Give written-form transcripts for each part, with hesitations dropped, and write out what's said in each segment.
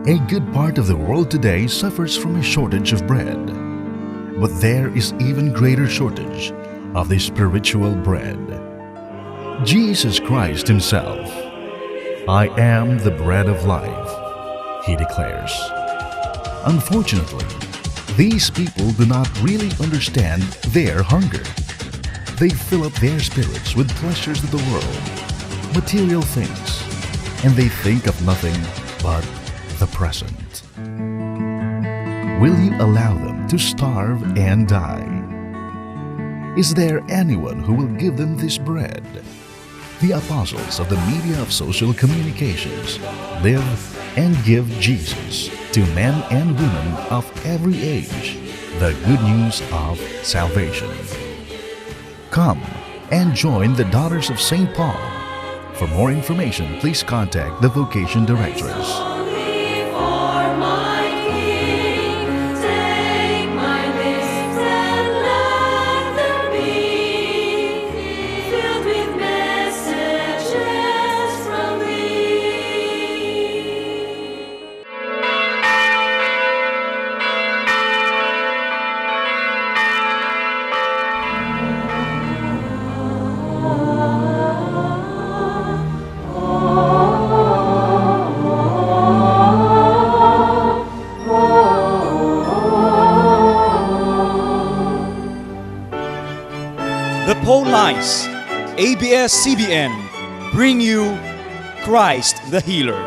A good part of the world today suffers from a shortage of bread. But there is even greater shortage of the spiritual bread. Jesus Christ Himself, "I am the bread of life," He declares. Unfortunately, these people do not really understand their hunger. They fill up their spirits with pleasures of the world, material things, and they think of nothing but the present. Will you allow them to starve and die? Is there anyone who will give them this bread? The apostles of the media of social communications live and give Jesus to men and women of every age the good news of salvation. Come and join the Daughters of St. Paul. For more information, please contact the Vocation Directress. Only for my King, take my lips and let them be filled with messages from Thee. The Phone Lines, ABS-CBN, bring you Christ the Healer.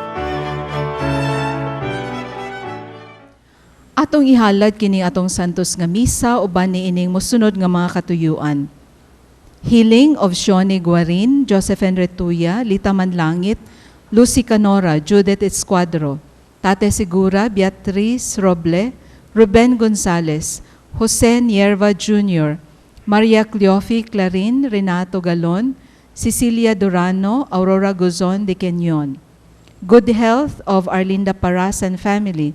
Atong ihalad kini atong santos nga misa uban niining mosunod nga mga katuyuan. Healing of Shoni Guarin, Josephine Retuya, Lita Manlangit, Lucy Canora, Judith Escuadro, Tate Segura, Beatriz Roble, Ruben Gonzalez, Jose Nierva Jr., Maria Cleofe Clarin, Renato Galon, Cecilia Durano, Aurora Guzon de Kenyon. Good health of Arlinda Paras and family,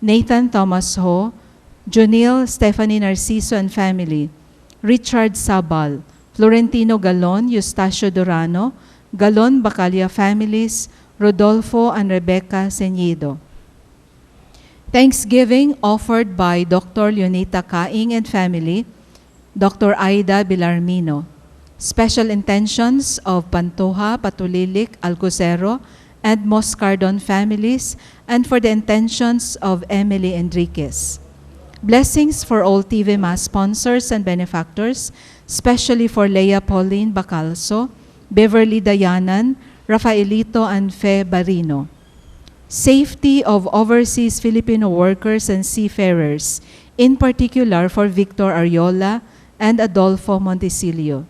Nathan Thomas Ho, Junil Stephanie Narciso and family, Richard Sabal, Florentino Galon, Eustacio Durano, Galon Bacalia families, Rodolfo and Rebecca Señido. Thanksgiving offered by Dr. Leonita Kaing and family, Dr. Aida Bilarmino. Special intentions of Pantoja, Patulilik, Alcocero, and Moscardon families, and for the intentions of Emily Enriquez. Blessings for all TV Mass sponsors and benefactors, especially for Leah Pauline Bacalso, Beverly Dayanan, Rafaelito and Fe Barino. Safety of overseas Filipino workers and seafarers, in particular for Victor Ariola and Adolfo Montecillo.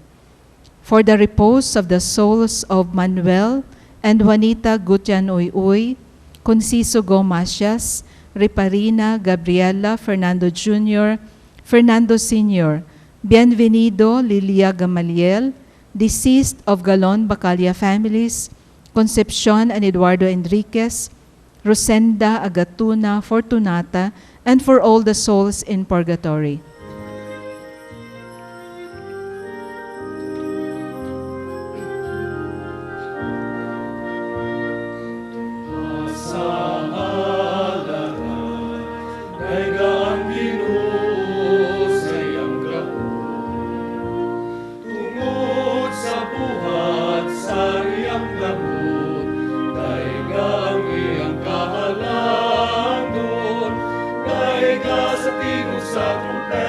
For the repose of the souls of Manuel and Juanita Gutian Uy, Conciso Go Masias, Riparina, Gabriela, Fernando Jr., Fernando Sr., Bienvenido Lilia Gamaliel, deceased of Galon Bacalia families, Concepcion and Eduardo Enriquez, Rosenda Agatuna Fortunata, and for all the souls in purgatory. Sa halaran, dayga ang Ginoo sa iyang gahom. Tungod sa buhat sa iyang kamot, dayga ang iyang kahalangdon, dayga sa tingog sa trumpeta.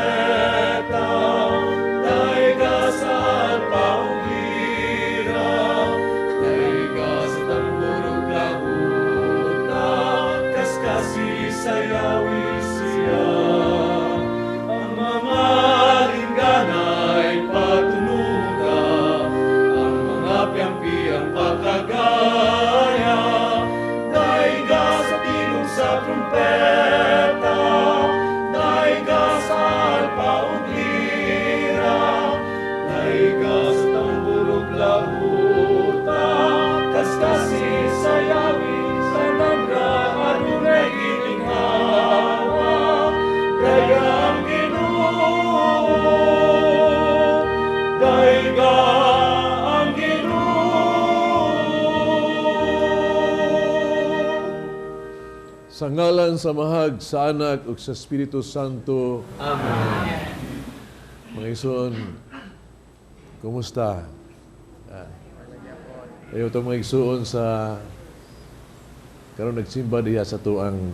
Sa ngalan sa Amahag, sa Anak, ug sa Espiritu Santo. Amen. Mga igsoon, kumusta? Ayo ito, mga igsoon, sa karon nagsimba diha sa tuang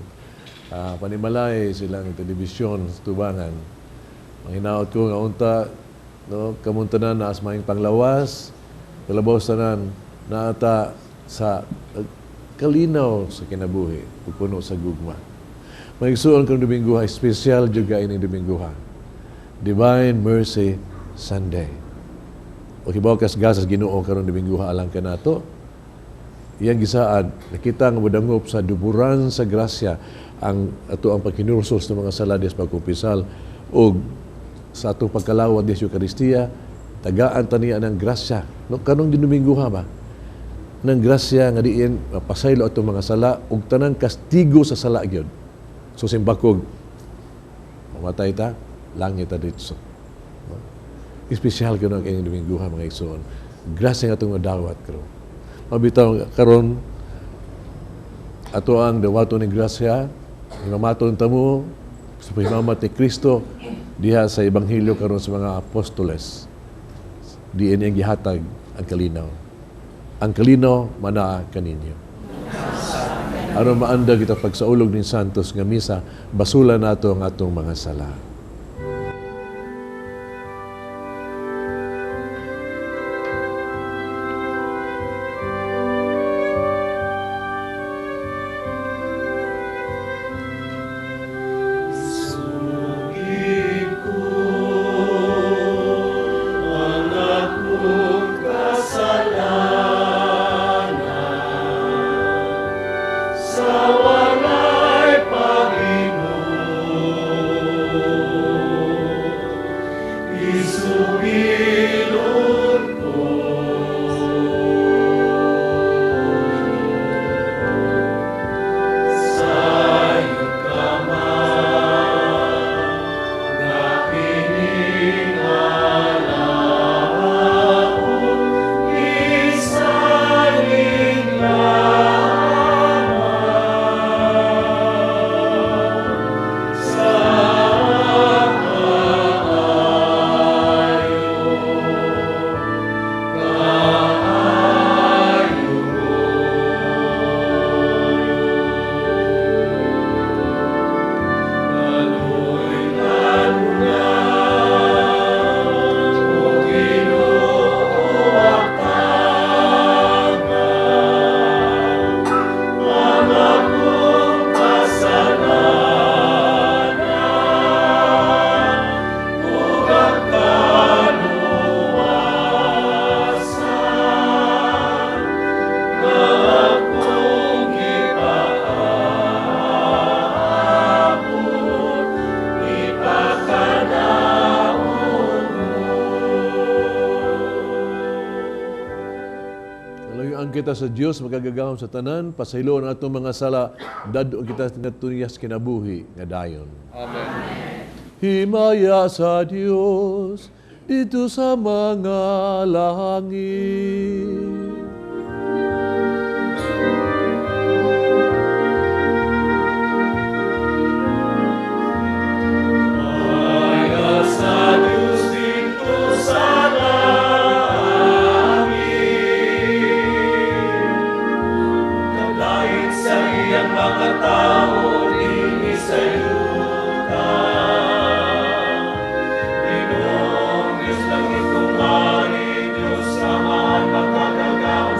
panimalay, silang telebisyon sa tubangan. Manghinaot ko nga unta, no, kamunta na naas maayong panglawas, kalabaw tanan naata sa kalinaw sa kinabuhi ug puno sa gugma. Mga igsoon, karong Domingo, espesyal juga ining Domingo. Divine Mercy Sunday. O hibaw kas gasas Ginoo karong Domingo alang kanato. Iyang gisaad, nakita nga modangop sa duburan sa grasya ang ato ang paghinulsol sa mga sala sa pagkumpisal ug sa atong pagkalawat sa Eukaristiya, tagaan ta niya ng grasya. No, kanong Domingo ba? Ng grasya nga diin mapasaylo atong mga sala ug tanang kastigo sa sala gyud. So simbakog mamatay ta, langit ta ditso. No? Espesyal kuno ang inyong Domingo, mga igsoon. Grasya nga atong madawat karon. Mabitaw karon ato ang dawaton ni grasya, himamaton ta mo sa pahimamat ni Kristo diha sa Ebanghelyo karon sa mga apostoles. Diin iyang gihatag ang kalinaw. Ang kalinaw manaa kaninyo. Aron maanda kita pagsaulog ning Santos nga misa, basula nato ang atong mga sala. Sugid ko ang akong kasalanan sa walay paghimot. Isugilon ko sayod ka man nga kining alaon isalig lamang sa kaayo, kaayo mo. Kanuytan mo na, O Ginoo, ang tama, ang akong kasalanan ug ang kaluwasan nga akong gipaabot, ipakanaon mo. Kalayuan kita sa Dios makagagahom sa tanan, pasaylo ang atong mga sala, dad-o kita ngadto niya sa kinabuhi nga dayon. Amen. Himaya sa Dios dito sa mga langit. Himaya sa Diyos dito sa langit. Kablait sa iyang mga tao dinhi sa yuta. Ginoong Diyos, langit kung hari, Diyos Amahan, makagagahom.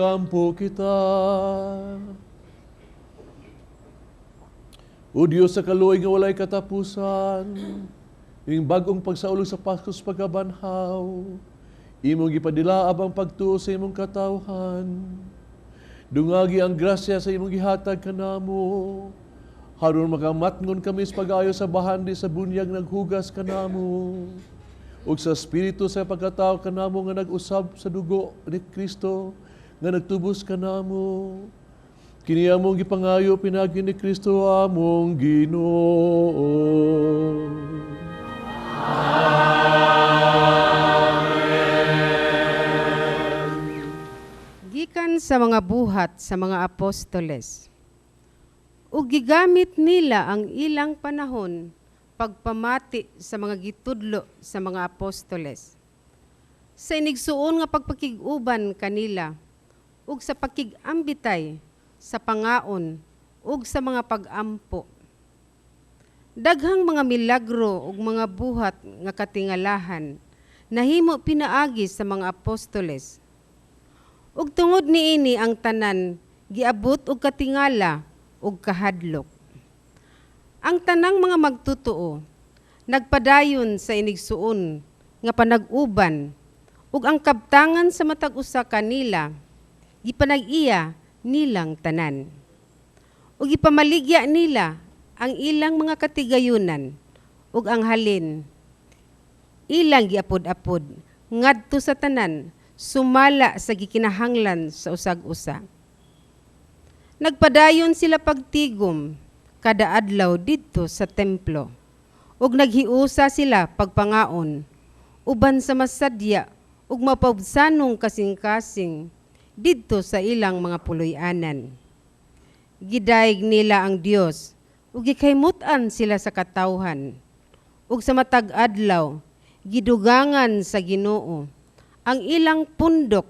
Magampo kita. O Diyos sa kaluoy nga walay katapusan, ning bag-ong pagsaulog sa Pasko sa pagkabanhaw, imong gipadilaab ang pagtuo sa imong katawhan. Dungagi ang grasya sa imong gihatag kanamo. Haron makamatngon kami sa pag-ayo sa bahandi sa bunyag naghugas kanamo. Ug sa espiritu sa pagkatao kanamo nga nag-usab sa dugo ni Kristo nga nagtubos kanamo. Kini among gipangayo pinaagi ni Kristo among Ginoo. Gikan sa mga buhat sa mga apostoles. Ug gigamit nila ang ilang panahon pagpamati sa mga gitudlo sa mga apostoles. Sa inigsuon nga pagpakig-uban kanila ug sa pakig-ambitay sa pangaon ug sa mga pag-ampo. Daghang mga milagro ug mga buhat nga katingalahan nahimo pinaagi sa mga apostoles. Ug tungod niini ang tanan giabot og katingala ug kahadlok. Ang tanang mga magtotoo nagpadayon sa inigsuon nga panag-uban ug ang kabtangan sa matag usa kanila gipanag-iya nilang tanan. Ug gipamaligya nila ang ilang mga katigayunan ug ang halin ilang giapod-apod ngadto sa tanan sumala sa gikinahanglan sa usag-usa. Nagpadayon sila pagtigom kada adlaw didto sa templo ug naghiusa sila pagpangaon uban sa masadya ug mapaubsanong kasing-kasing didto sa ilang mga puloy-anan. Gidayeg nila ang Dios ug gikahimut-an sila sa katawhan ug sa matag adlaw gidugangan sa Ginoo ang ilang pundok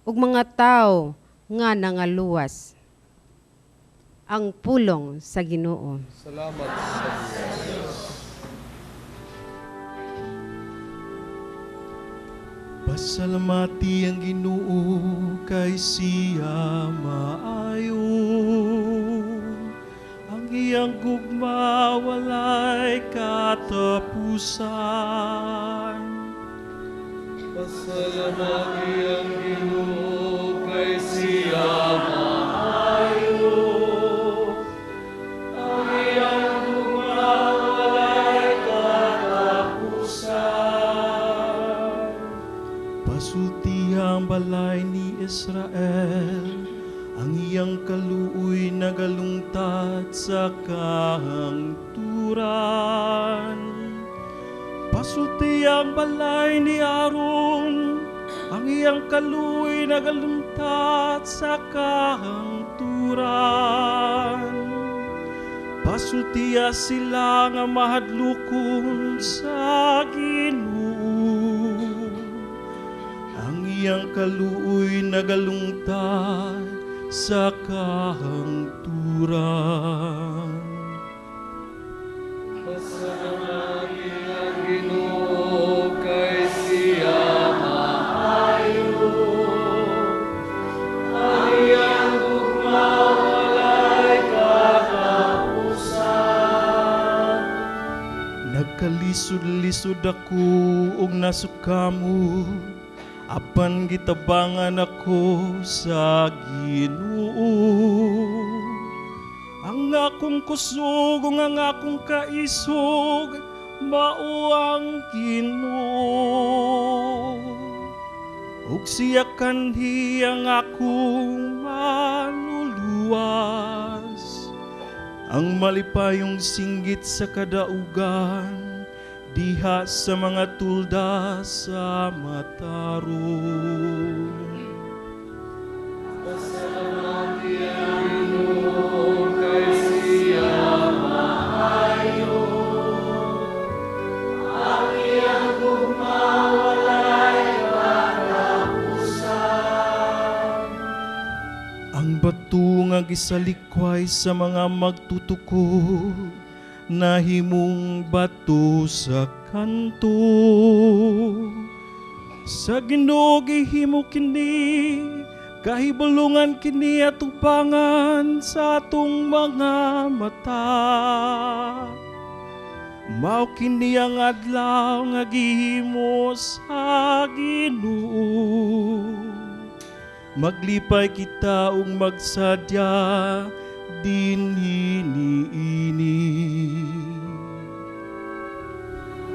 ug mga tawo nga nangaluwas. Ang pulong sa Ginoo. Salamat sa Diyos. Pasalamati ang Ginoo kay siya maayo. Ang iyang gugma walay katapusan. Pasalamati ang Ginoo kay siya maayo. Ang iyang gugma walay katapusan. Pasultiha ang balay ni Israel, ang iyang kaluoy nagalungtad sa kahangturan. Pasultiha ang balay ni Aaron, ang iyang kaluoy nagalungtad sa kahangturan. Pasultiha sila nga mahadlokon sa Ginoo. Ang iyang kaluoy nagalungtad sa kahangturan. Pasalamati ang Ginoo kay siya maayo. Ang iyang gugma walay katapusan. Nagkalisod-lisod ako ug nasukamo, apan gitabangan ako sa Ginoo. Ang akong kusog ug ang akong kaisog mao ang Ginoo. Ug siya kanhi ang akong manluluwas. Ang malipayong singgit sa kadaugan diha sa mga tulda sa matarong. Pasalamati ang Ginoo kay siya maayo. Ang iyang gugma walay katapusan. Ang bato nga gisalikway sa mga magtutukod nahimong bato sa kanto. Sa Ginoo gihimo kini, Kahibulungan kini atubangan sa atong mga mata. Mao kini ang adlaw nga gihimo sa Ginoo. Maglipay kita ug magsadya dinhi niini.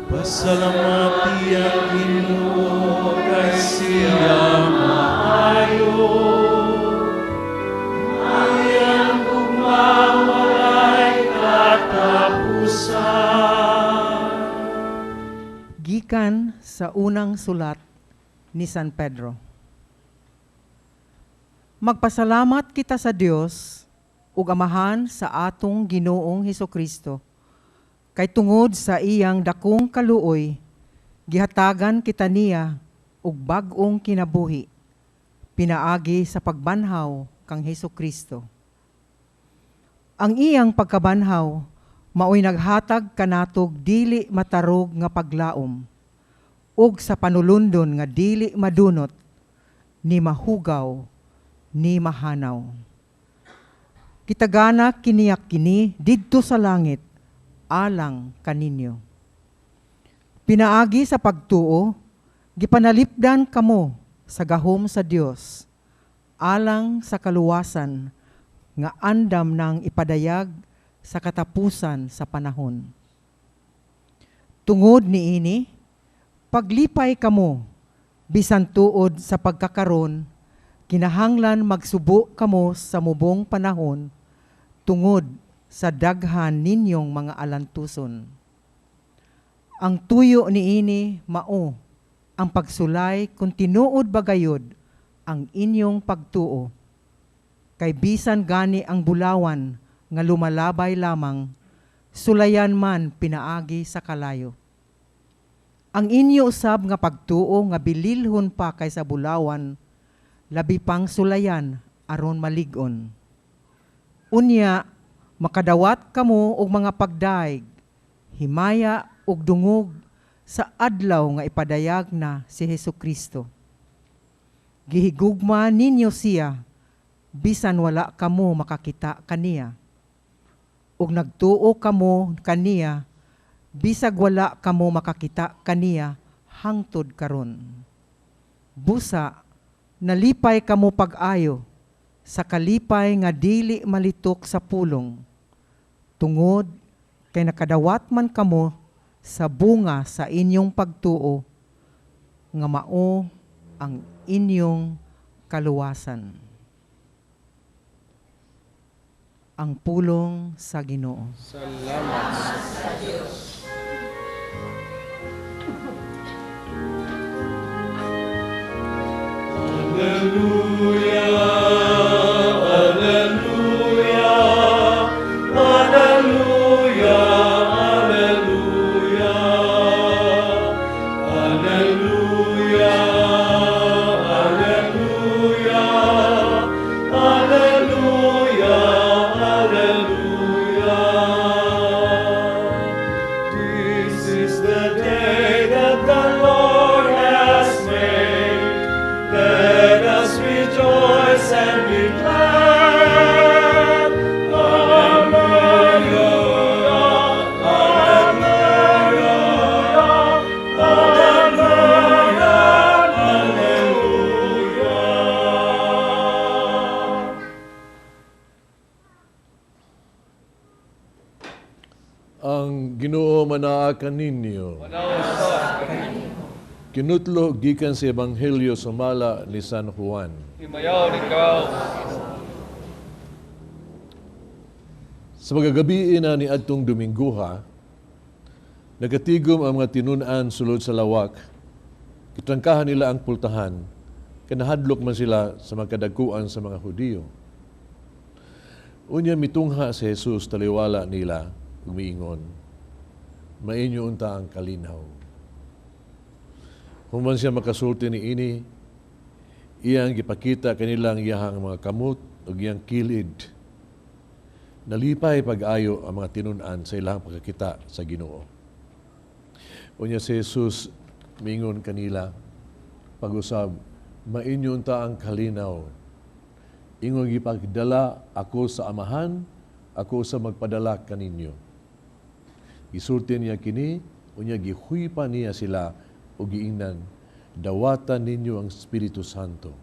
Pasalamati ang Ginoo kay siya maayo. Ang iyang gugma walay katapusan. Gikan sa unang sulat ni San Pedro. Magpasalamat kita sa Dios ug Amahan sa atong Ginoong Hesukristo. Kay tungod sa iyang dakong kaluoy, gihatagan kita niya og bag-ong kinabuhi pinaagi sa pagbanhaw kang Hesukristo. Ang iyang pagkabanhaw maoy naghatag kanatog dili matarog nga paglaom ug sa panulundon nga dili madunot ni mahugaw ni mahanaw. Kitagana kiniyak kini didto sa langit alang kaninyo. Pinaagi sa pagtuo, gipanalipdan kamo sa gahom sa Dios alang sa kaluwasan nga andam nang ipadayag sa katapusan sa panahon. Tungod niini, paglipay kamo bisan tuod sa pagkakaron, kinahanglan magsubo kamo sa mubong panahon tungod sa daghan ninyong mga alantuson. Ang tuyo niini mao ang pagsulay kung tinuod ba gayud ang inyong pagtuo. Kay bisan gani ang bulawan nga lumalabay lamang, sulayan man pinaagi sa kalayo. Ang inyo usab nga pagtuo nga bililhon pa kaysa bulawan, labi pang sulayan aron malig-on. Unya, makadawat kamo og mga pagdaig, himaya ug dungog sa adlaw nga ipadayag na si Hesukristo. Gihigugma ninyo siya, bisan wala kamo makakita kaniya. Ug nagtuo kamo kaniya, bisag wala kamo makakita kaniya hangtod karon. Busa, nalipay kamo pag-ayo sa kalipay nga dili malitok sa pulong, tungod kay nakadawat man kamo sa bunga sa inyong pagtuo nga mao ang inyong kaluwasan. Ang pulong sa Ginoo. Salamat sa Diyos. Alleluia, alleluia, alleluia, alleluia, alleluia, alleluia, alleluia, alleluia. This is the day that the Lord has made. Let us rejoice and be glad. Alleluia, alleluia, alleluia, alleluia. Ang Ginoo manaa kaninyo. Kinutlo gikan sa Ebanghelyo sumala ni San Juan. Himayaw ikaw. Sa magagabi na ni adtong Domingguha, nagatigom ang mga tinun-an sulod sa lawak. Gitrangkahan nila ang pultahan, kanahadlok man sila sa mga kadagkuan sa mga Hudiyo. Unya mitungha si Jesus taliwala nila, ug miingon, mainyo unta ang kalinaw. Human siya makasulti niini, iyang gipakita kanilang iyahang mga kamot ug iyang kilid. Nalipay pag-ayo ang mga tinun-an sa ilang pagkakita sa Ginoo. Unya si Jesus mingon kanila, pag-usab, mainyo unta ang kalinaw. Ingon gipagdala ako sa Amahan, ako sa magpadala kaninyo. Gisulti niya kini, unya gihuypa niya sila ug giingnan, dawatan ninyo ang Espiritu Santo.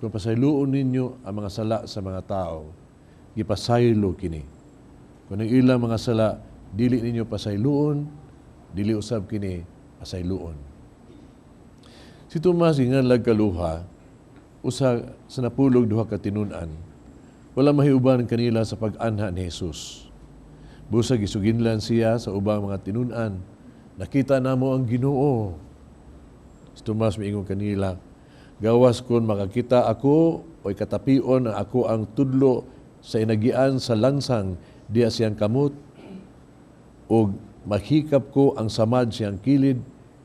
Kung pasayloon ninyo ang mga sala sa mga tao, gipasaylo kini. Kung ang ilang mga sala dili ninyo pasayloon, dili usab kini pasayloon. Si Tomas ginganlag kaluha, usa sa napulog duha ka tinun-an. Wala mahiuban kanila sa pag-anha ni Jesus. Busa gisuginlan siya sa ubang mga tinun-an. Nakita namo ang Ginoo. Si Tomas miingon kanila, gawas kon makakita ako o katapion ang ako ang tudlo sa inagian sa lansang diya siyang kamot ug mahikap ko ang samad siyang kilid,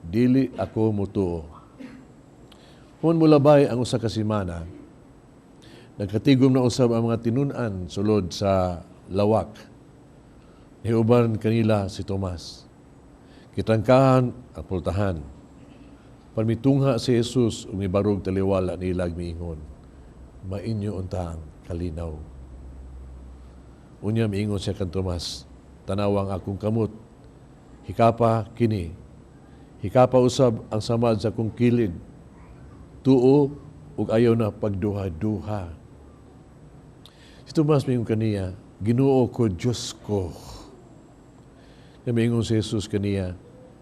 dili ako mutuo. Kung mulabay ang usa ka semana, nagkatigom na usab ang mga tinun-an sulod sa lawak. Niuban kanila si Tomas. Kitangkahan ang pultahan. Pamitungha si Jesus ug mibarog taliwala nila miingon, mainyo unta ang kalinaw. Unya miingon siya kan Tomas, tanawang akong kamot, hikapa kini, hikapa usab ang samad sa akong kilid, tuo ug ayaw na pagduha-duha. Si Tomas miingon kaniya, Ginoo ko, Diyos ko. Nya miingon si Jesus kaniya,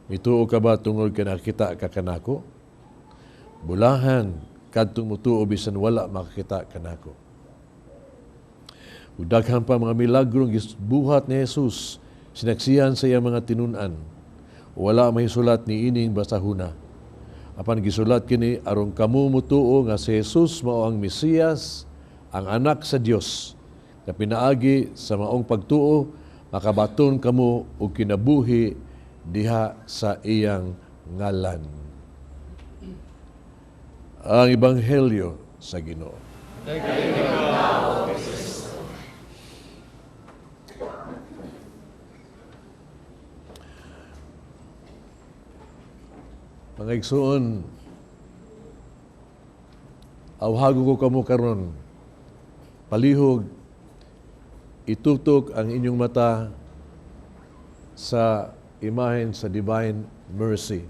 mituo ka ba tungod kay nakita ka kanako? Bulahan kadtong mutuo bisan wala makakita kanako. Ug daghan pa mga milagro gibuhat ni Jesus, sinaksihan sa iyang mga tinun-an. Wala mahisulat ni ining basahuna. Apan gisulat kini aron kamo mutuo nga si Jesus mao ang Mesiyas, ang anak sa Dios. Na pinaagi sa maong pagtuo, makabaton kamo og kinabuhi diha sa iyang ngalan. Ang Ebanghelyo sa Ginoo. Mga igsoon, awhago ko kamo karon. Palihog, itutok ang inyong mata sa imahen sa Divine Mercy.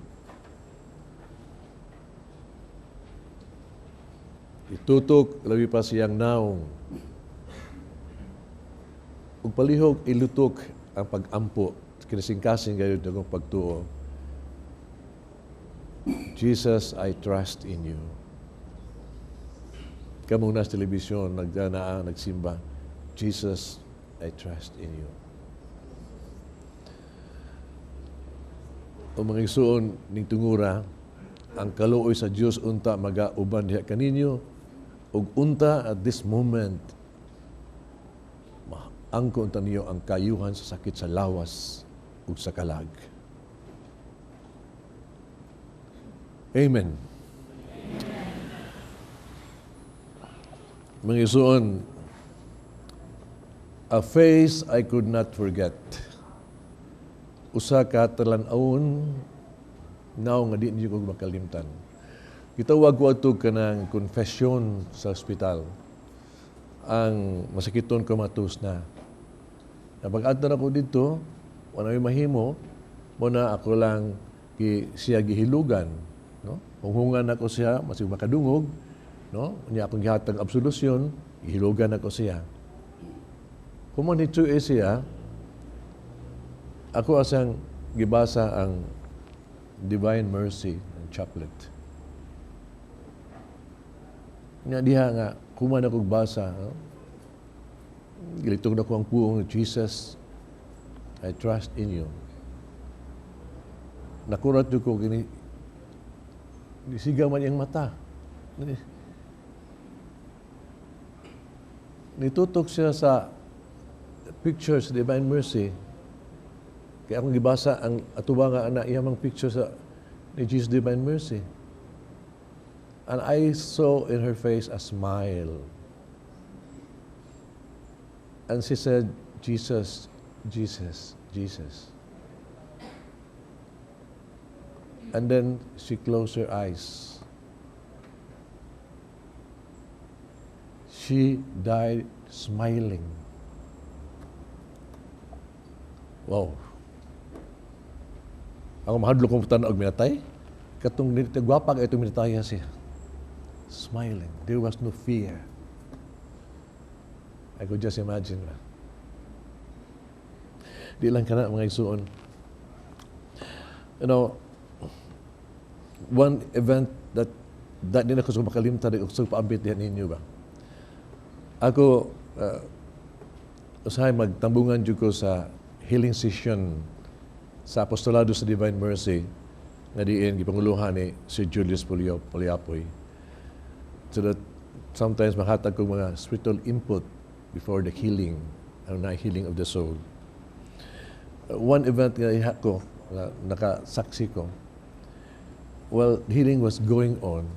Itutok labi pa siyang naong. Ug palihog ilutok ang pag-ampo kinasingkasing gayud akong pagtuo. Jesus, I trust in you. Kamong nasa telebisyon, nagdanaa, nagsimba. Jesus, I trust in you. O mga igsuon ning tungura, ang kaluoy sa Dios unta magauban diha kaninyo ug unta at this moment maangko unta niyo ang kayuhan sa sakit sa lawas ug sa kalag. Amen. Mga igsuon, a face I could not forget. Usa ka talan-awon naong nga di niyo ko makalimtan. Gitawag ko adto kanang confession sa ospital. Ang masakiton comatose na. Napag-adto na ko dito, wala may mahimo, mo na ako lang siya gihilugan, no? Hunghungan ako siya, masig makadungog, no? Unya akong gihatag absolution, gihilugan ako siya. Human ni siya, ako asang gibasa ang Divine Mercy ng chaplet. Nga diha nga, kuman ako basa, no? Gilitog na ko ang puong, Jesus, I trust in you. Nakurat ko kini, nisigaw man iyang mata. Nitutok siya sa pictures sa Divine Mercy. Kaya akong gibasa ang atuba nga ana iyang mga picture sa ni Jesus Divine Mercy. And I saw in her face a smile. And she said, Jesus, Jesus, Jesus. And then she closed her eyes. She died smiling. Wow. Ako mahadlok kong tan-og minatay. Katong gwapa kay itong minataya siya. Smiling. There was no fear. I could just imagine ba. Di lang kana, mga igsuon. One event that di na ko makalimtan, di ko sa paambit diyan ninyo ba. Ako, usahay magtambungan jud ko sa healing session sa Apostolado sa Divine Mercy nga diin gipanguluhan ni Sir Julius Polio Poliapoy. So that sometimes mahatag ko mga spiritual input before the healing, ang na healing of the soul. One event nga iha ko, nga nakasaksi ko, well, healing was going on.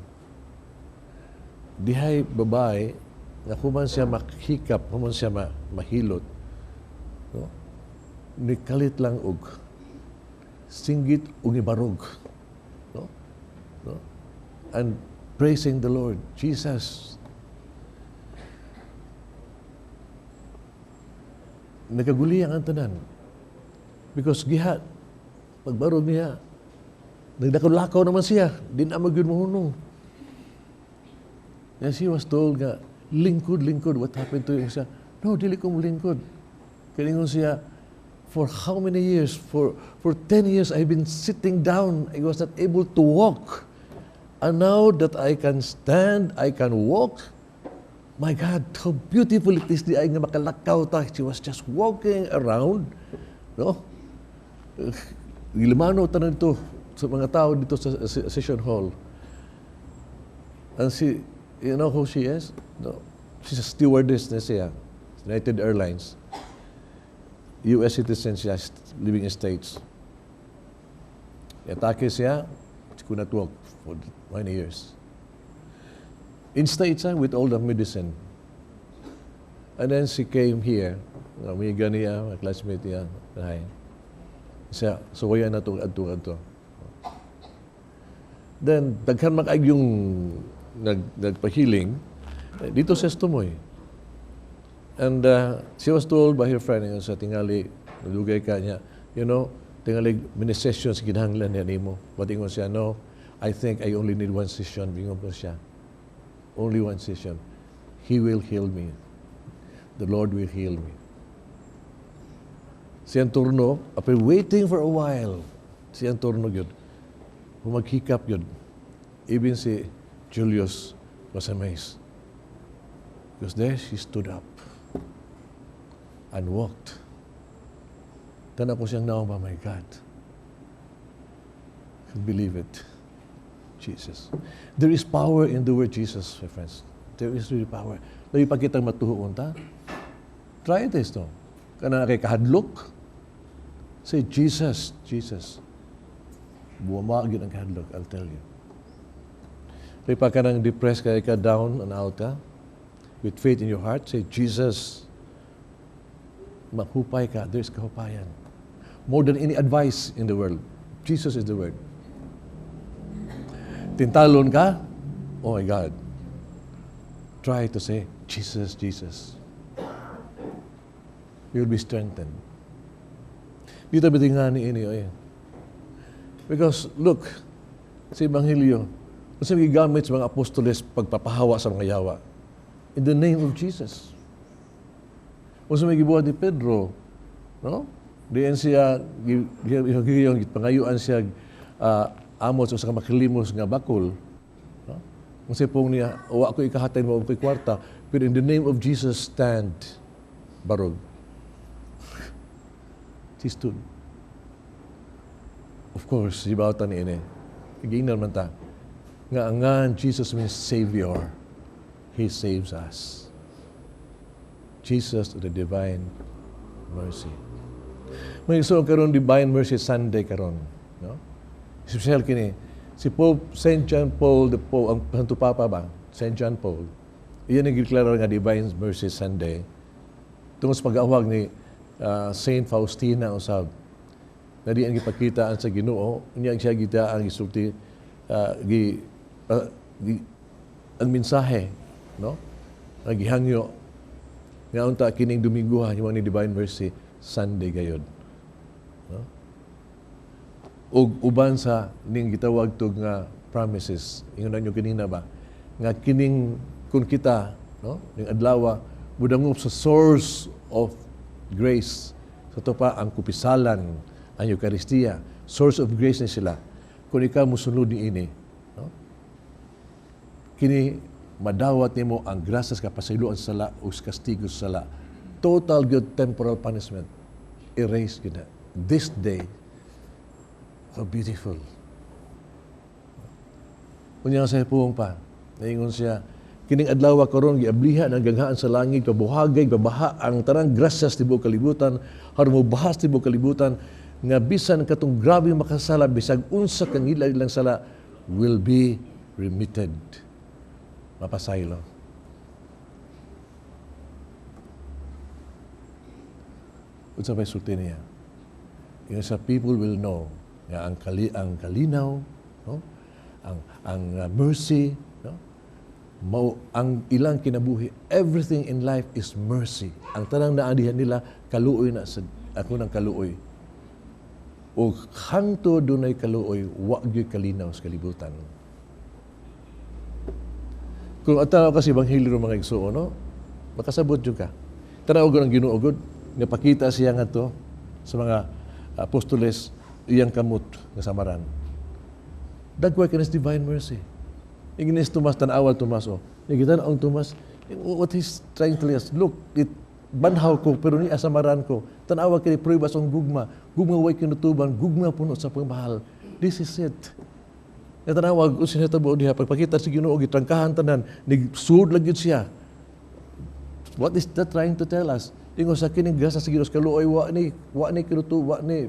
Dihay babae, nga human siya makhikap, human siya mahilot, no? Nikalit lang og singgit og nibarog. No? No? And praising the Lord, Jesus. Nagkaguli ang tanan. Because giha, pagbarog niya, nagdakaw-lakaw naman siya, di na magyud mohunong. And she was told nga, "Lingkod, lingkod, what happened to you?" Siya, "No, dili ko mo lingkod." Kaningon siya, "For how many years? For 10 years, I've been sitting down. I was not able to walk. And now that I can stand, I can walk. My God, how beautiful it is di ay nga makalakaw ta." She was just walking around. No? Gilimano tanan ito sa mga tao dito sa session hall. And she, you know who she is? No. She's a stewardess na siya. United Airlines. U.S. citizen siya, living in States. Atake siya, she could not walk for many years. In States, with all the medicine. And then she came here. Amiga niya, mga classmate niya. Ay. Siya, so wala na itong adto adto. Then, daghan man yung nagpa-healing, eh, dito sa Tumoy. And she was told by her friend, sa tingali, nadugay ka niya, tingali, many sessions kinahanglan niya nimo. But ingon siya, "No, I think I only need one session." Ingon ko siya. "Only one session. He will heal me. The Lord will heal me." Siyang turno, after waiting for a while, siyang turno yun. Humaghikap yun. Even si Julius was amazed. Because there she stood up and walked. Tanaw ko siyang naong, oh my God. I can believe it. Jesus. There is power in the word Jesus, my friends. There is really power. Labi pa kitang matuhoon ta. Try this, no? Kana kay kahadlok. Say, "Jesus, Jesus." Buwama gyud ang kahadlok, I'll tell you. Labi pa ka nang depressed kay ka, down and out ka, with faith in your heart, say, "Jesus." Mahupay ka. There's kahupayan. More than any advice in the world. Jesus is the word. Tintalon ka? Oh my God. Try to say, "Jesus, Jesus." You'll be strengthened. Dito ba ni ini eh. Because look, sa Ebanghelyo, unsa gigamit sa mga apostoles pagpapahawa sa mga yawa? In the name of Jesus. Unsa may gibuhat ni Pedro, no? Diyan siya gipangayuan siya amot sa usa ka makilimos nga bakul. No? Ang sipong niya, "Wa ko ikahatay mo ko'y kwarta, pero in the name of Jesus, stand." Barog. He stood. Of course, gibawatan ni ini. Giingnan man ta. Nga ang ngan Jesus means Savior. He saves us. Jesus, the divine mercy. May so karon Divine Mercy Sunday karon, no? Espesyal kini si Pope Saint John Paul the Pope, ang Santo Papa ba? Saint John Paul. Iyan ang gideklara nga Divine Mercy Sunday tungod sa pag-awag ni Saint Faustina usab na di ang gipakita ang sa Ginoo niya siya gita ang gisulti gi, ang mensahe, no? Nga gihangyo nga unta kining Domingo ha, ni Divine Mercy Sunday gayod. No? Ug uban sa ning gitawag tog nga promises, ingon ninyo kanina ba nga kining kung kita, no, ning adlaw mudangop sa source of grace, sa to pa ang kupisalan, ang Eucharistia, source of grace ni sila. Kung ikaw musunod ni ini, no, kini madawat nimo ang grasya sa kapasayloan sa sala o sa kastigo sa sala. Total good temporal punishment erase gyud na this day. How beautiful. Unya sa puong pa, naingon siya, kining adlaw karon giablihan ang ganghaan sa langit, pabuhagay, babaha ang tanang grasya sa tibuok kalibutan, haron mo bahas tibuok kalibutan, nga bisan katong grabe makasala, bisag unsa kang ilang sala, will be remitted. Mapasaylo. Unsa may sulti niya? Yung sa people will know nga ang kalinaw, no? Ang mercy, no? Mao ang ilang kinabuhi. Everything in life is mercy. Ang tanang naadihan nila kaluoy na sa ako ng kaluoy. O hangto dunay kaluoy, wa gyud kalinaw sa kalibutan. Kung atanaw ka sa Ebanghelyo mga igsuon, no? Makasabot jud ka. Tanaw gud ang Ginoo gud, napakita siya ngadto sa mga apostoles iyang kamot nga samaran. Dagway ka divine mercy. Ingnis Tomas, tanawa Tomas, oh. Nagitan ang Tomas, what he's trying to tell us, look, it, banhaw ko, pero ni asamaran ko. Tanawa kini prueba sa gugma. Gugma way kinutuban, gugma puno sa pagmahal. This is it. Natanawa, kung sinatabo diha, pagpakita sa Ginoo, gitrangkahan tanan, nigsuod lang yun siya. What is that trying to tell us? Ingon sa kining grasya sa Ginoo sa kaluoy, wa ni kinutu, wa ni,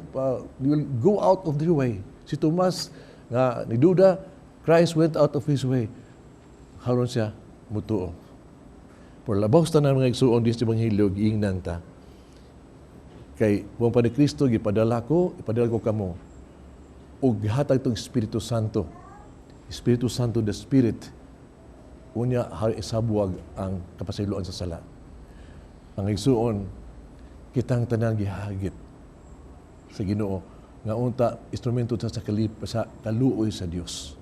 will go out of their way. Si Tomas, nga niduda, Christ went out of his way. Haron siya mutuo. Por labaw sa tanan mga igsuon dis Ebanghelyo, giingnan ta. Kay buang pa ni Kristo gipadala ko, ipadala ko kamo. Ug gihatag tong Espiritu Santo. Espiritu Santo, the Spirit. Unya hari isabuag ang kapasayloan sa sala. Ang igsuon, kitang tanan gihagit sa Ginoo nga unta instrumento sa sa kaluoy sa Dios.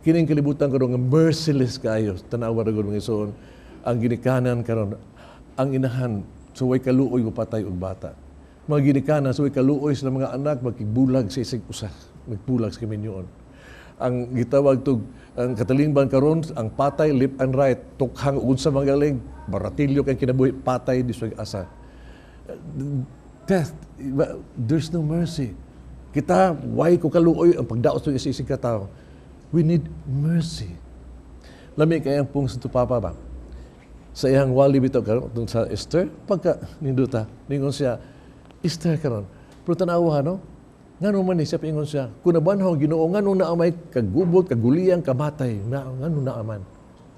Kining kalibutan karon nga merciless kaayo, tan-awa ra gud mga igsoon, ang ginikanan karon, ang inahan suway kaluoy mopatay og bata. Mga ginikanan suway kaluoy sa mga anak magkibulag sa isig usa, magbulag sa kaminyoon. Ang gitawag tog ang katalingban karon, ang patay left and right, tukhang unsa magaling, baratilyo kay kinabuhi, patay di sa asa. Death, there's no mercy. Kita way ko kaluoy ang pagdaos ng isig ka tao. We need mercy. Lami kay ang pung Santo Papa ba? Sa iyang wali bitaw karon tung sa Esther, pagka ninduta, ningon siya, Esther karon. Pero tanawa, no? Ngano man ni siya, pingon siya, kung nabanhaw Ginoo, ngano naa may kagubot, kaguliyang, kamatay, na, ngano naaman.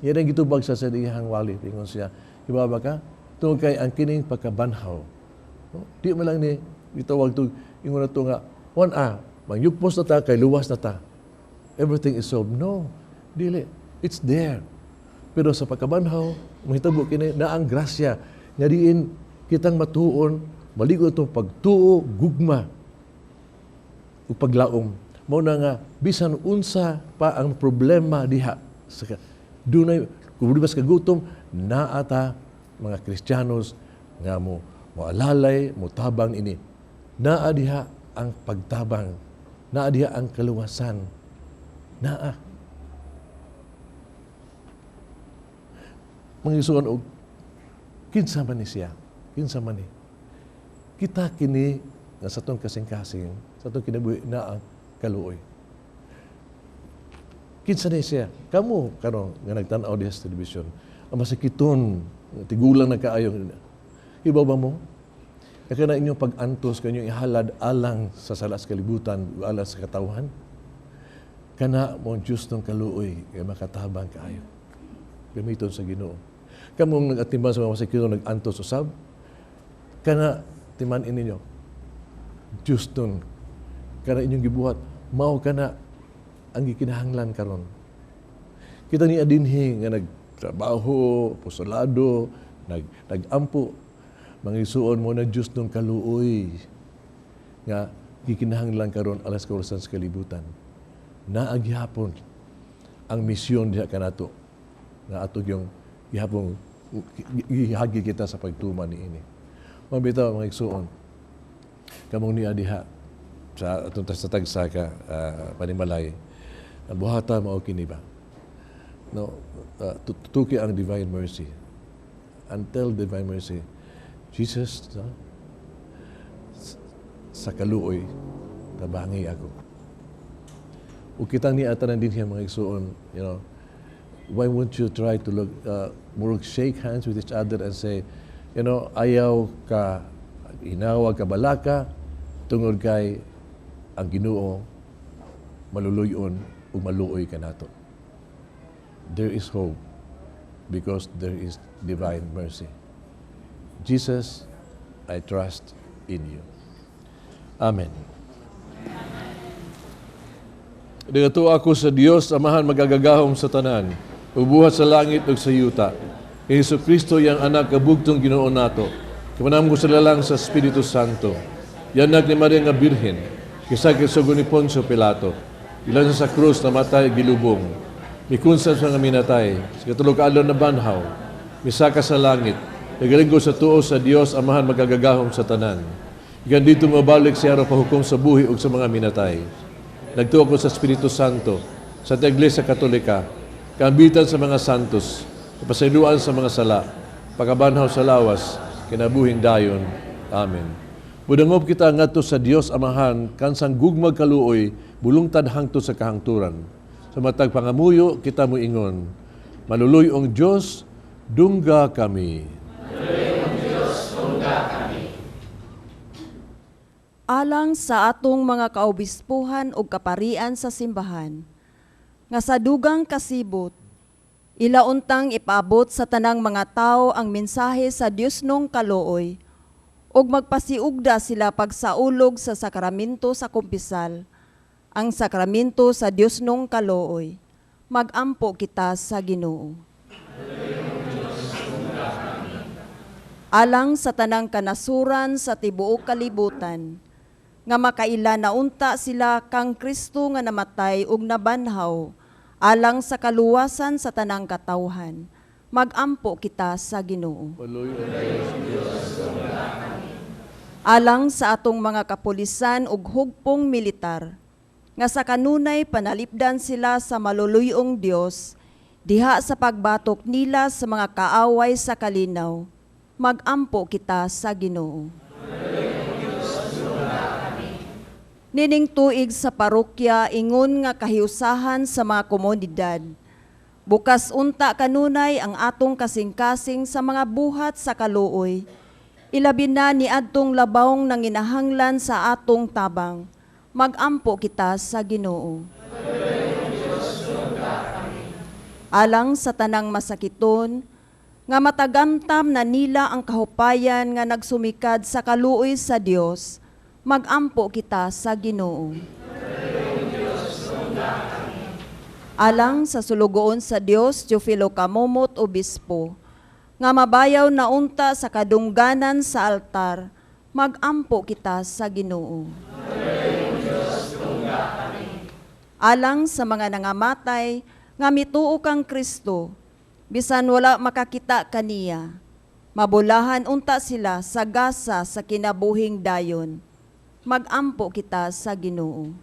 Yan ang gitubag sa iyang wali, pingon siya. Iba ba ka? Tungod kay ang kining pagkabanhaw. No? Di man lang ni gitawag to, ingon na to nga, one a, mangyugpos na ta, kay luwas na ta. Everything is solved. No, dili. It's there. Pero sa pagkabanhaw, mahitabo kini na ang grasya nga diin kitang matuon, maligo itong pagtuo, gugma, ug paglaom. Mao na nga bisan unsa pa ang problema diha sa dunay kung di ba sa kagutom, naa ta mga Kristiyanos nga mo moalalay, motabang ini. Naa diha ang pagtabang, naa diha ang kaluwasan. Naa. Mga isuon og kinsa man ni siya, kinsa man ni. Kita kini nga sa atong kasing-kasing, sa atong kinabuhi na ang kaluoy. Kinsa ni siya? Kamo karon nga nagtan-aw diha sa television, ang masakiton, tigulang na kaayo. Iba ba mo? Kaya na inyong pag-antos, kanyong ihalad alang sa sala sa kalibutan, alang sa katawhan. Kana mo ang Diyos ng kaluoy, kaya makatabang kaayo. Gamiton sa Ginoo. Kamong nag-atiman sa mga masakiton, nag-antos usab, kana timan ininyo. Diyos nun, kana inyong gibuhat, mao kana ang gikinahanglan karon. Kita ni adinhi nga Nagtrabaho, apostolado, nagampo. Mga igsuon, mao na Diyos ng kaluoy nga gikinahanglan karon alas kaurasan sa kalibutan. Naa gihapon ang misyon diha kanato nga ato yung gihapon gihagi kita sa pagtuman niini. Mao bitaw, mga igsuon, kamong niya diha sa atong sa tagsa ka panimalay, ang buhata mao kini ba? No, tutuki ang divine mercy. Until divine mercy, Jesus, no, sa kaluoy, tabangi ako. Ug kitang niya tanan din mga igsuon, why won't you try to look, more shake hands with each other and say, "Ayaw ka hinawag ka balaka tungod kay ang Ginoo maluluyon ug maluoy kanato." There is hope because there is divine mercy. Jesus, I trust in you. Amen. Nagatuo ako sa Dios, Amahan magagagahom sa tanan, mubuhat sa langit ug sa yuta. Kay Hesus Kristo, iyang anak kabugtong Ginoo nato. Kamanam ko sa lalang sa Espiritu Santo. Gianak ni Maria nga Birhen, gisakit sa ni Poncio Pilato. Gilansa sa krus, namatay, gilubong. Mikunsan sa nga minatay, sa katulo ka adlaw nabanhaw, misaka sa langit, nagalingkod sa tuo sa Dios, Amahan magagagahom sa tanan. Gikan didto mobalik siya aron pahukom sa buhi ug sa mga minatay. Nagtuo ko sa Espiritu Santo, sa Iglesia Katolika, kaambitan sa mga santos, kapasayloan sa mga sala, pagkabanhaw sa lawas, kinabuhing dayon. Amen. Mudangop kita ngadto sa Dios Amahan, kansang gugmag kaluoy, bulungtad hangtod sa kahangturan. Sa matag pangamuyo, kita moingon, Maluluy-ong Dios, dungga kami. Maluluy-ong Dios, dungga kami. Alang sa atong mga kaobispuhan ug kaparian sa simbahan, nga sa dugang kasibot, ila untang ipaabot sa tanang mga tao ang mensahe sa Dios nong kaluoy, ug magpasiugda sila pagsaulog sa sakramento sa kumpisal, ang sakramento sa Dios nong kaluoy. Magampo kita sa Ginoo. Alang sa tanang kanasuran sa tibuok kalibutan, nga makaila na unta sila kang Kristo nga namatay ug nabanhaw, alang sa kaluwasan sa tanang katawhan. Magampo kita sa Ginoo. Alang sa atong mga kapulisan ug hugpong militar, nga sa kanunay panalipdan sila sa maluluyong Dios, diha sa pagbatok nila sa mga kaaway sa kalinaw. Magampo kita sa Ginoo. Nining tuig sa parokya ingon nga kahiusahan sa mga komunidad. Bukas unta kanunay ang atong kasing-kasing sa mga buhat sa kaluoy. Ilabi na ni adtong labawng nanginahanglan sa atong tabang. Magampo kita sa Ginoo. Alang sa tanang masakiton, nga matagamtam na nila ang kahupayan nga nagsumikad sa kaluoy sa Dios, magampo kita sa Ginoo. Alang sa sulugoon sa Dios, Teofilo Camomot Obispo, nga mabayaw na unta sa kadungganan sa altar, magampo kita sa Ginoo. Alang sa mga nangamatay, nga mituo kang Kristo, bisan wala makakita kaniya, mabulahan unta sila sa gasa sa kinabuhing dayon. Magampo kita sa Ginoo.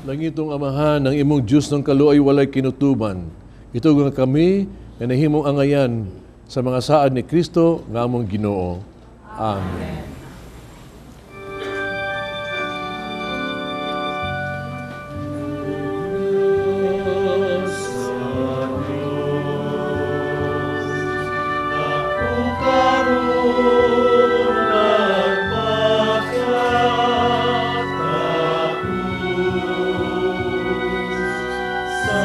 Langitong Amahan, ang imong Diyos ng kaluoy walay kinutuban. Ito nga kami nga nahimong angayan sa mga saad ni Kristo nga among Ginoo. Amen. Sa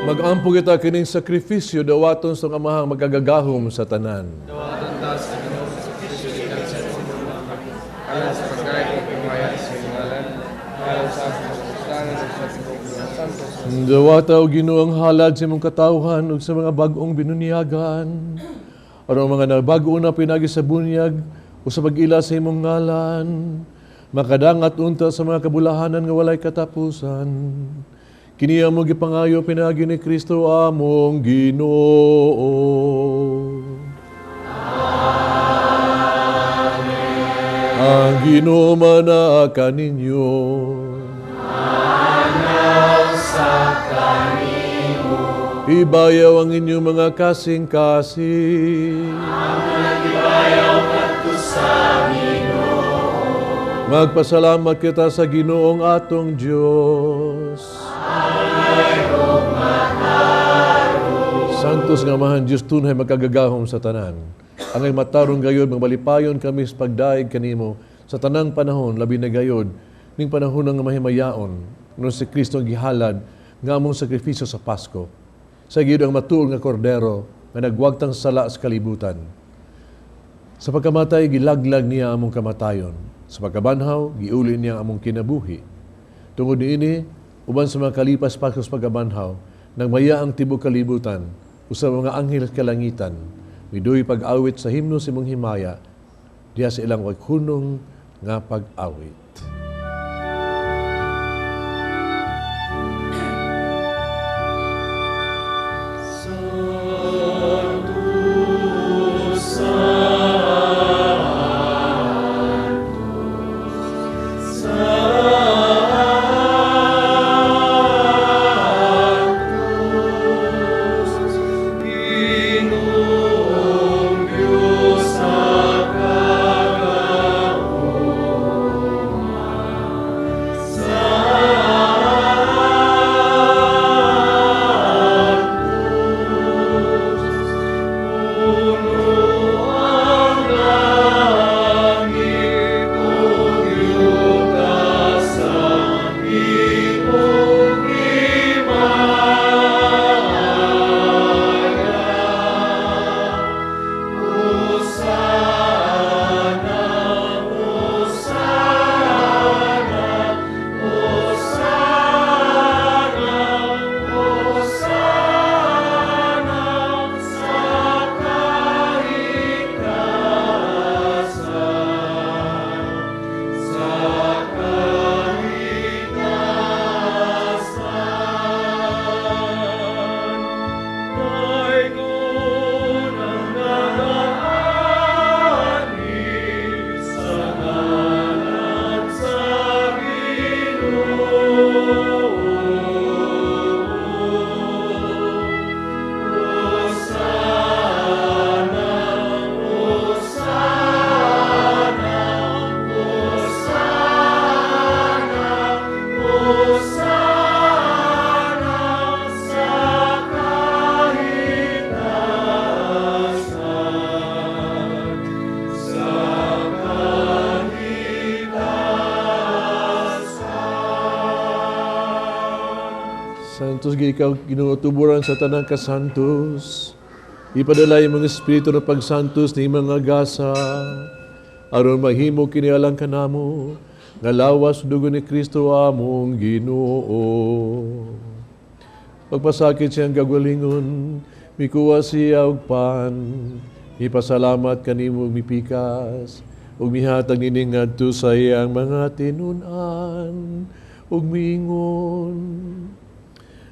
Mag-ampo kita kining sakripisyo dawaton sa Amahang magagagahom sa tanan. Dawaton ta sa Ginoo sa sakripisyo gikan sa imong mga kamot, alang sa pagdayeg ug pagmaya sa iyang ngalan, alang sa atong kapustanan ug sa tibuok mga santo sa Dawata o Ginoo ang halad sa imong katawhan ug sa mga bag-ong binunyagan. Aron ang mga nabag-o na pinagi sa bunyag o sa pag-ila sa imong ngalan, makadangat unta sa mga kabulahanan nga walay katapusan. Kini among gipangayo pinaagi ni Kristo among Ginoo. Amen. Ang Ginoo manaa kaninyo. Sa kanimo. Ibayaw ang inyong mga kasing-kasing. Among ibayaw kadto sa Ginoo. Magpasalamat kita sa Ginoong atong Dios. Santos nga Amahan Dios tunay magkagagahom sa tanan. Angay matarong gayod malipayon kami sa pagdaig kanimo sa tanang panahon labi na gayod ning panahon nga mahimayaon no si Kristo ang gihalad nga among sakripisyo sa Pasko. Sa gayud ang matuol nga kordero nga nagwagtang sala sa kalibutan. Sa pagkamatay gilaglag niya among kamatayon. Sa pagkabanhaw giuli niya among kinabuhi. Tungod niini uban sa mga kalipas Pasko sa pagkabanhaw, nagmaya ang tibok kalibutan usa mga anghel kalangitan, miduy pag-awit sa himno sa imong himaya, diha sa ilang wag-hunong nga pag-awit. Santos gyud ikaw Ginoo tuburan sa tanang kasantos. Ipadala imong espiritu ng pagsantos ni mga gasa aron mahimo kini alang kanamo nga lawas dugo ni Kristo among Ginoo. Pagpasakit siyang kagalingon, mikuha siya og pan, ipasalamat kanimo ug mipikas, ug mihatag niini ngadto sa iyang mga tinun-an ug miingon,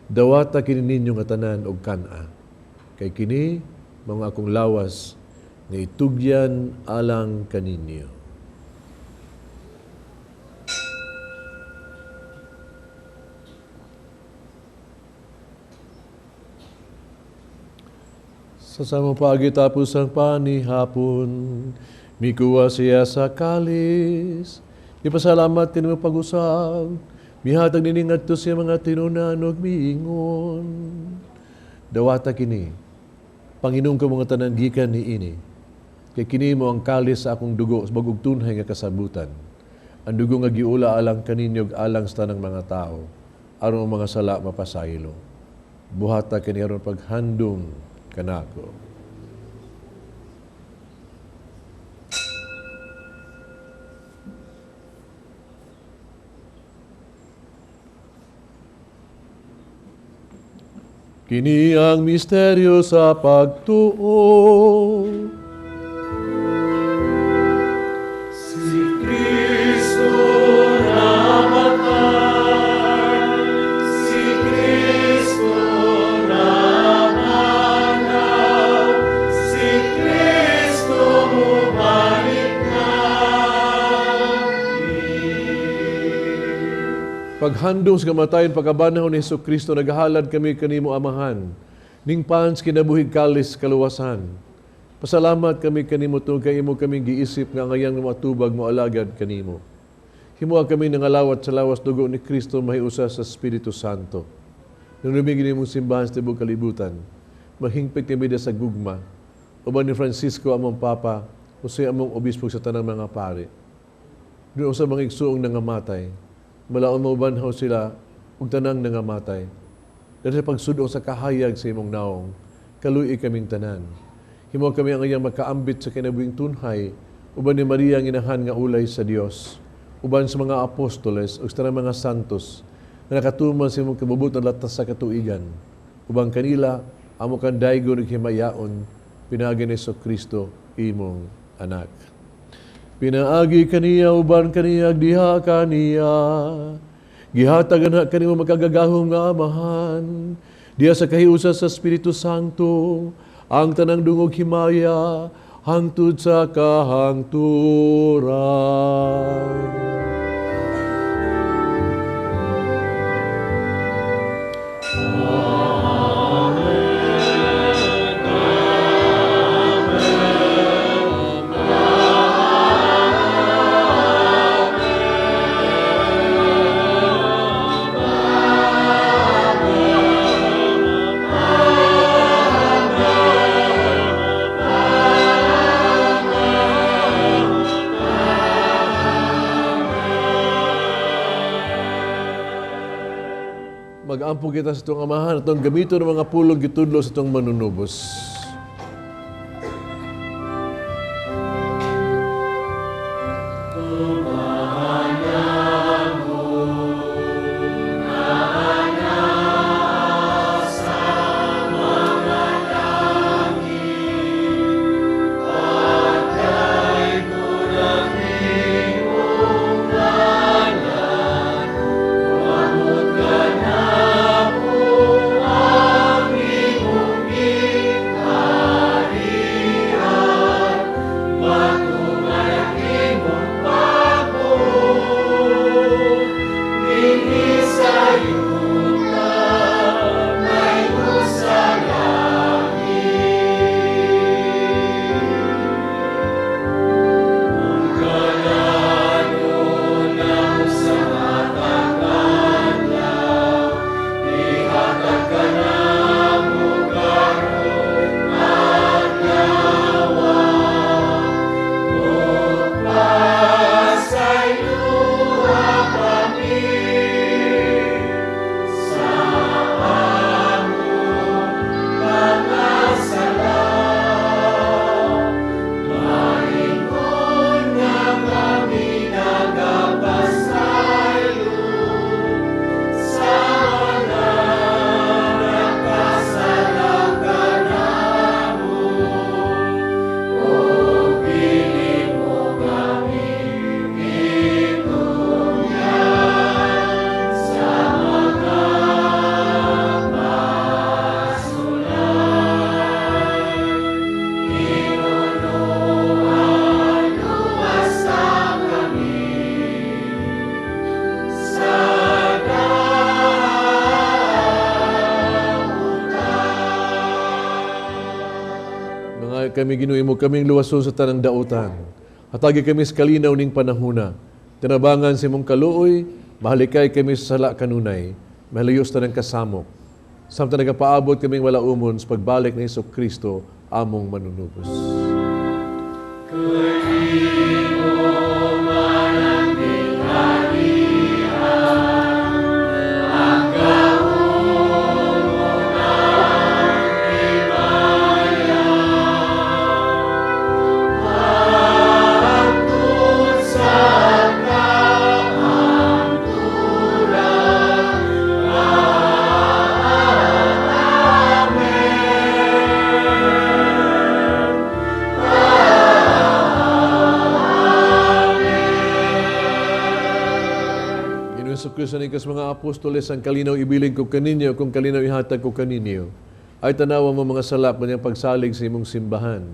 dawata kini ninyo nga tanan og kan-a, kay kini mga akong lawas nga itugyan alang kaninyo. Sa samang paagi tapos ang panihapon, mikuha siya sa kalis, ipasalamat kanimo pag-usab, mihatag niini ngadto sa mga tinunan ug miingon. Dawata kini, Panginoon ko mga tanan gikan niini, kay kini mo ang kalis sa akong dugo sa bag-ong tunhay nga kasabutan. Ang dugo nga giula alang kaninyo ug alang sa tanang mga tao, aron ang mga sala mapasaylo. Buhata kini aron paghandom kanako. Kini ang misteryo sa pagtuo. Si Kristo namatay, si Kristo nabanhaw, si Kristo mubalik na. Paghandom sa kamatayon, pagkabanhaw ni Hesus Kristo, naghalad kami kanimo Amahan. Ning pans kinabuhig kalis kaluwasan. Pasalamat kami kanimo tungod kay imo kaming giisip nga angayang matubag mo alagad kanimo. Himoa kami nangalawat sa lawas dugo ni Kristo mahiusa sa Espiritu Santo. Nanumig nimong simbahan sa tibuok kalibutan. Mahingpit kami sa gugma. Uban ni Francisco among Papa, Jose among Obispo sa tanang mga pare. Doon sa mga igsuong nangamatay, malaon maubanhaw sila ug tanang nangamatay. Dahil sa pagsudong sa kahayag sa imong naong, kaluoy kaming tanan. Himo kami ang iyang makaambit sa kinabuhing tunhay, uban ni Maria ang inahan nga ulay sa Dios, uban sa mga apostoles ug sa tanang mga santos nga nakatuman sa imong kabubuton latas sa katuigan. Uban kanila amo kang daygon ug himayaon pinaagi ni Kristo imong anak. Pinaagi kaniya uban kaniya diha kaniya gihatag anha kanimo makagagahom nga Amahan diha sa kahiusa sa Espiritu Santo ang tanang dungog himaya hangtod sa kahangturan. Mag-ampo kita sa itong Amahan, itong gamito ng mga pulong gitudlo sa itong manunubos. Kami Ginoo mo kaming luwason sa tanang dautan. Hatagi kami sa kalinaw ning panahuna. Tinabangan sa imong kaluoy, mahalikay kami sa sala kanunay, mahaliyos tanang kasamok. Samtang nagapaabot kaming wala umon sa pagbalik ni Hesus Kristo, among manunubos. Gisulti sa nikas mga apostoles, ang kalinaw ibilin ko kaninyo, kung kalinaw ihatag ko kaninyo, ay tanawa mo mga sala kanyang pagsalig sa imong simbahan.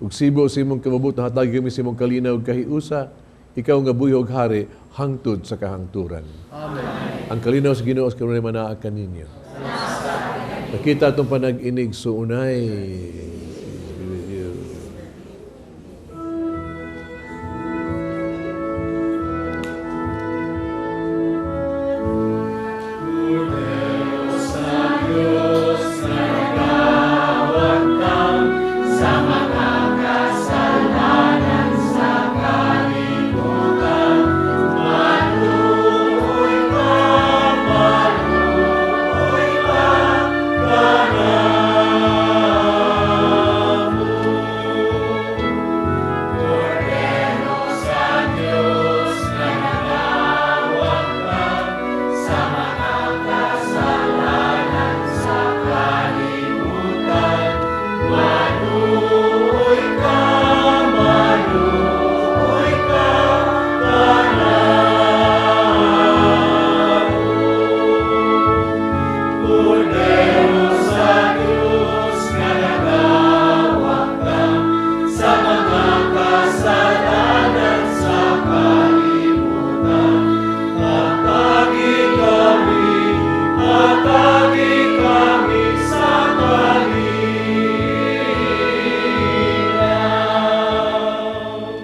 Ug sibo sa imong kamabot, hatagi kami sa imong kalinaw ug kahiusa, ikaw nga buhi ug hari, hangtod sa kahangturan. Amen. Ang kalinaw sa Ginoo sa kanunay manaa kaninyo. Nakita itong panag-inig suunay. Be with you.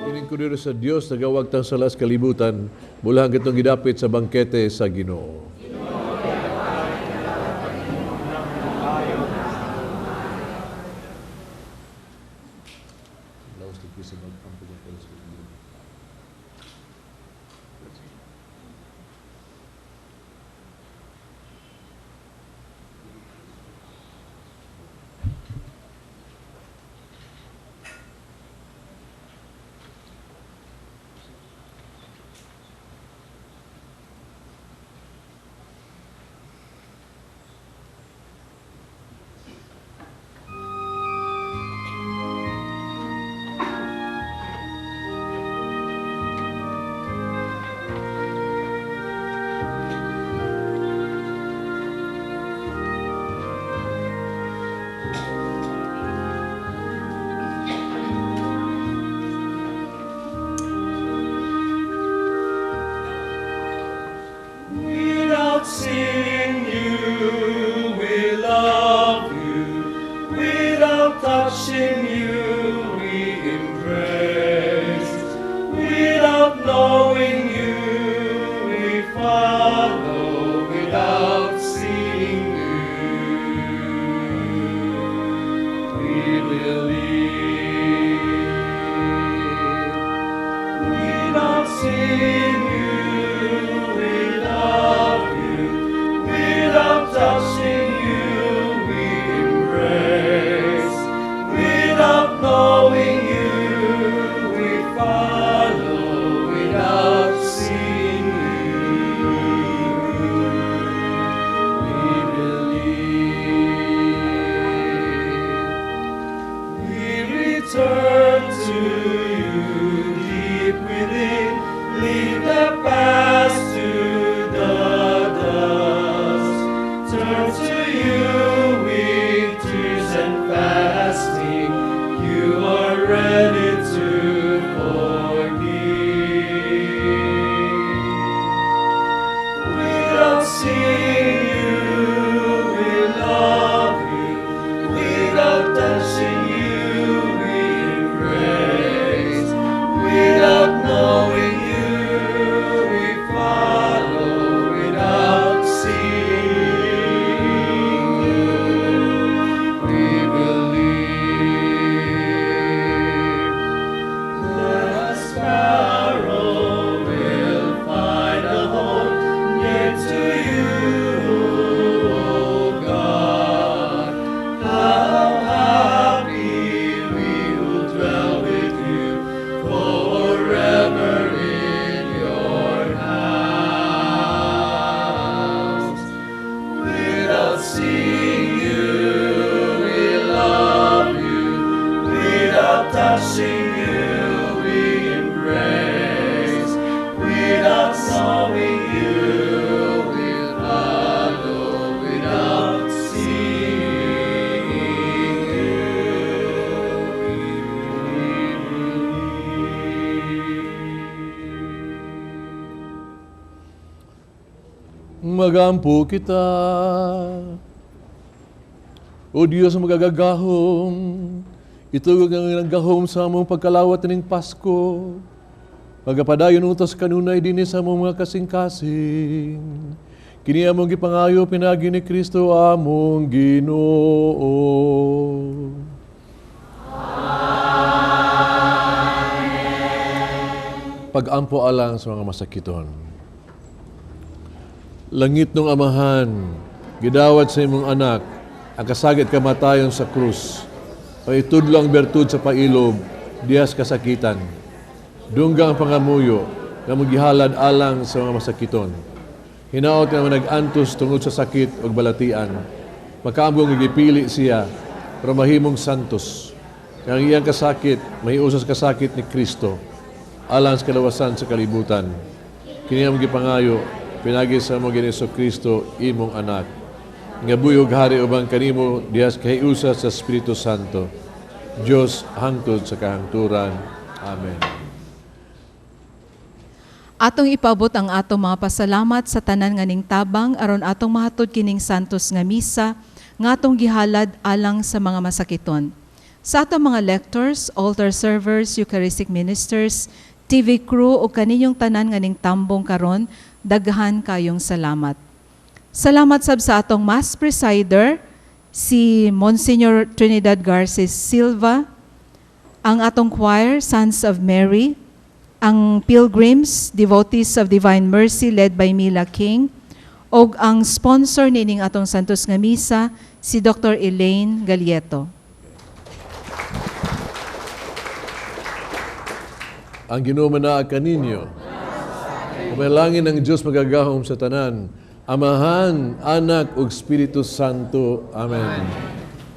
Kining kordero sa Dios nagawagtang sala sa kalibutan, bulahan kitong gidapit sa bangkete sa Ginoo. Magampo kita. O Diyos magagagahom, itugot ang ilang gahom sa among pagkalawat ning Pasko. Pagapadayon utos kanunay dinhi sa among mga kasing-kasing. Kini among gipangayo pinaagi ni Kristo among Ginoo. Amen. Pag-ampo alang sa mga masakiton. Langit ng Amahan, gidawat sa imong anak, ang kasagit kamatayon sa krus. Paitudlo ang bertud sa pailob, dihas kasakitan. Dungga ang pangamuyo, nga magihalad alang sa mga masakiton. Hinaot nga nag-antos tungod sa sakit ug balatian. Makaambong nga gipili siya, pero mahimong santos. Nga ang iyang kasakit, mahiusas kasakit ni Kristo, alang sa kalawasan sa kalibutan. Kini ang gipangayo, pinagi sa among Ginoong Kristo, imong anak. Nga buyog hari uban kanimo dihas kahiusa sa Espiritu Santo. Dios hangtod sa kahangturan. Amen. Atong ipabot ang atong mga pasalamat sa tanan nga ning tabang aron atong mahatod kining santos nga misa nga atong gihalad alang sa mga masakiton. Sa atong mga lectors, altar servers, Eucharistic ministers, TV crew ug kaninyong tanan nga ning tambong karon, daghan kayong salamat. Salamat sab sa atong mass presider si Monsignor Trinidad Garces Silva, ang atong choir, Sons of Mary, ang Pilgrims, Devotees of Divine Mercy led by Mila King, ug ang sponsor nining atong Santos nga Misa, si Dr. Elaine Galieto. Ang Ginoo manaa kaninyo. Umalangin ang Dios magagahom sa tanan, Amahan, Anak ug Espiritu Santo. Amen.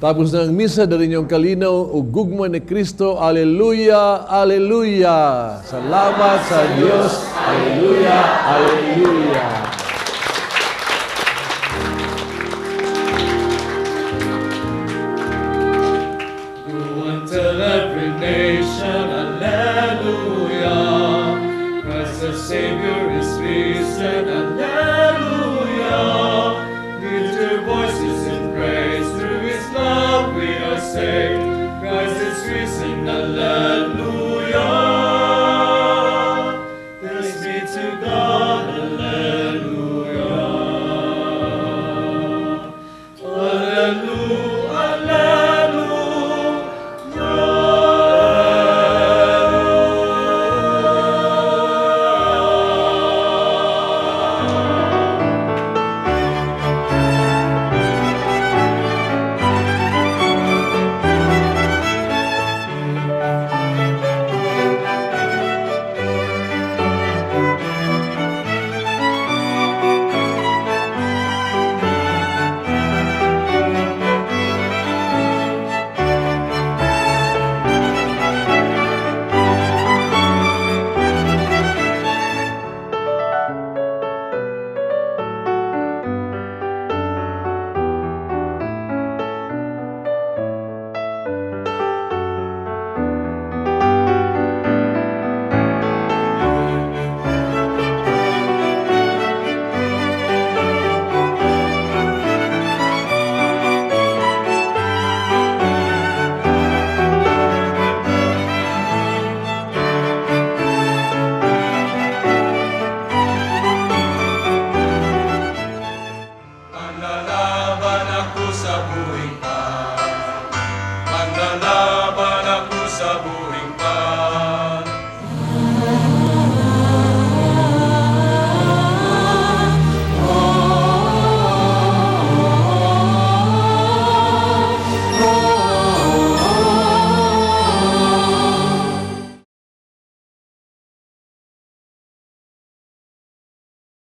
Tapos na ang misa, dali niyong kalinaw ug gugma ni Kristo. Alleluia, alleluia. Salamat sa Dios. Alleluia, alleluia. Go and tell every nation, alleluia. Christ the Savior is risen, alleluia. Lift your voices in praise, through His love we are saved. Christ is risen, alleluia.